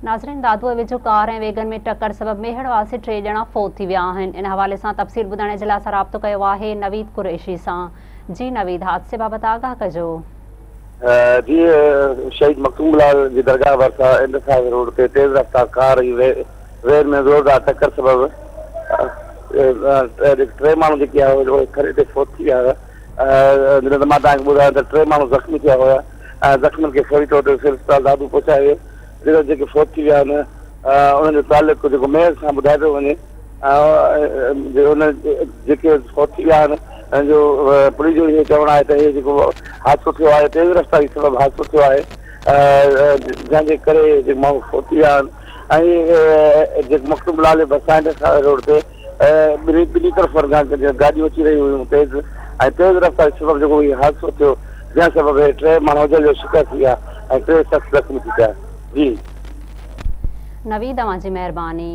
ناظرين دادوء ويجهو ڪار ۽ ويگن ۾ ٽڪر سبب ميهڙ واسي ٽي ڄڻا فوت ٿي ويا آهن ان حوالي سان تفصيل ٻڌائڻ جي لاء اسان رابطو ڪيو آهي نويد قريشي سان جي نويد حادثي بابت آگاهه ڪجو. جي شهيد مخدوم بلال جي درگاهه ڀرسان انڊس هاء وي روڊ تي تيز رفتار ڪار ۽ وين ۾ زوردار ٽڪر سبب ٽي ماڻهو جيڪي آهي اهي کري تي فوت ٿي ويا هئا جڏهن ته مان توهان کي ٻڌايان ته ٽي ماڻهو زخمي ٿيا هيا ۽ زخمين کي فوري طور تي سول اسپتال دادو پهچايو ويو جڏهن جيڪي فوت ٿي ويا آهن انهن جو تعلق جيڪو ميئر سان ٻڌايو پيو وڃي ان جيڪي فوت ٿي ويا آهن ان جو پوليس جو اهو چوڻ آهي ته هي جيڪو حادثو ٿيو آهي تيز رفتاري سبب حادثو ٿيو آهي جنهن جي ڪري جيڪي ماڻهو فوت ٿي ويا آهن ۽ جيڪو مخدوم لال ڀرسان روڊ تي ٻنهي ٻنهي طرفن کان گاڏيون اچي رهيون هيون تيز ۽ تيز رفتاري سبب جيڪو هي حادثو ٿيو جنهن سبب هي ٽي ماڻهو اجل جو شڪار ٿي ويا ۽ ٽي شخص زخمي ٿي پيا. جي. نويد اوهان جي مهرباني.